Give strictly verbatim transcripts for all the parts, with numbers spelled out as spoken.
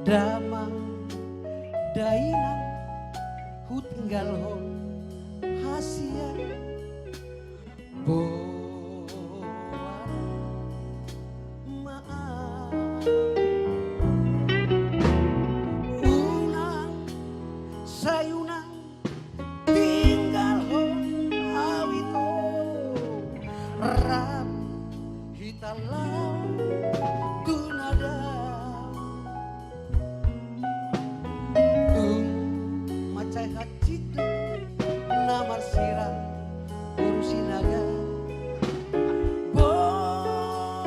Damang dainang hutinggalhon hasian. Boan ma au. Unang, sai unang tinggalhon au ito. Rap hita laho tu na dao. Tung mansai hansit do na marsirang boru Sinaga. Boan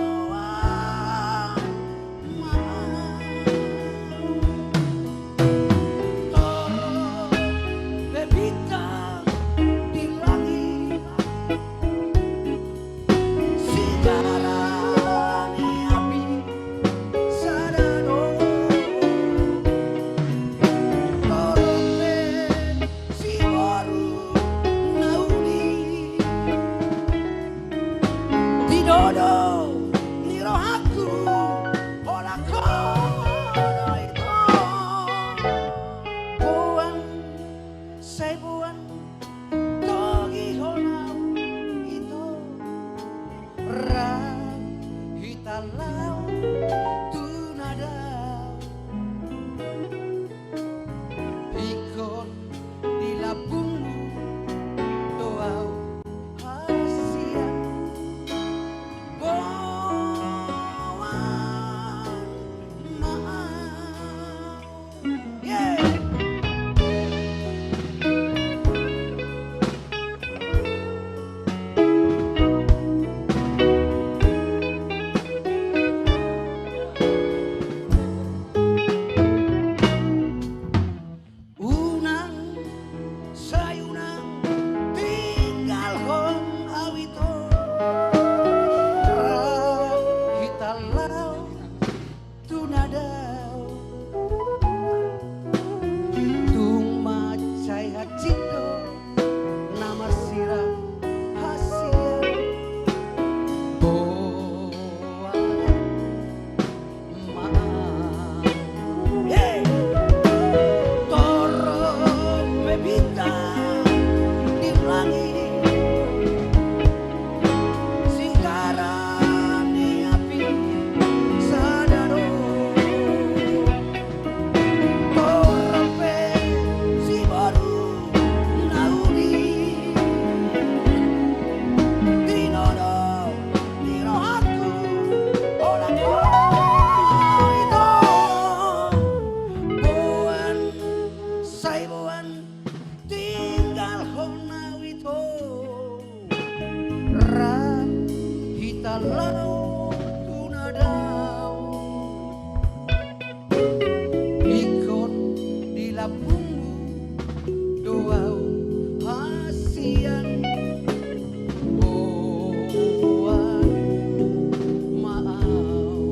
ma au. Torop pe bintang di langit, sigara ni api sada do. Torop pe siboru na uli, di nono ni rohangku, holan ho do ito. Boan, sai boan togihon au ito. Rap hita laho tu na dao. Ingkon di lambungmu do au hasian. Boan ma au. Unang, sai unang tinggalhon au ito. Rap hita laho tu na dao. Tung mansai hansit do na marsirang hasian. Boan ma au. Torop pe bintang di langit, sigara ni api sada do. Torop pe siboru na uli, di nono ni rohangku, holan ho do ito. Boan, sai boan tinggalhon au ito. Rap hita laho tu na dao. Ingkon di lambungmu do au hasian. Boan ma au.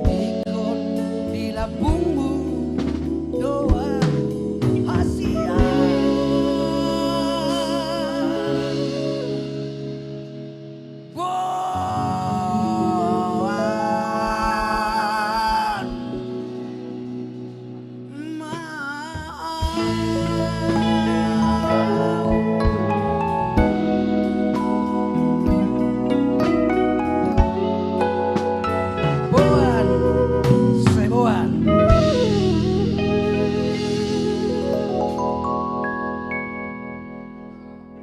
Ingkon di lambungmu do au hasian. Boan ma au.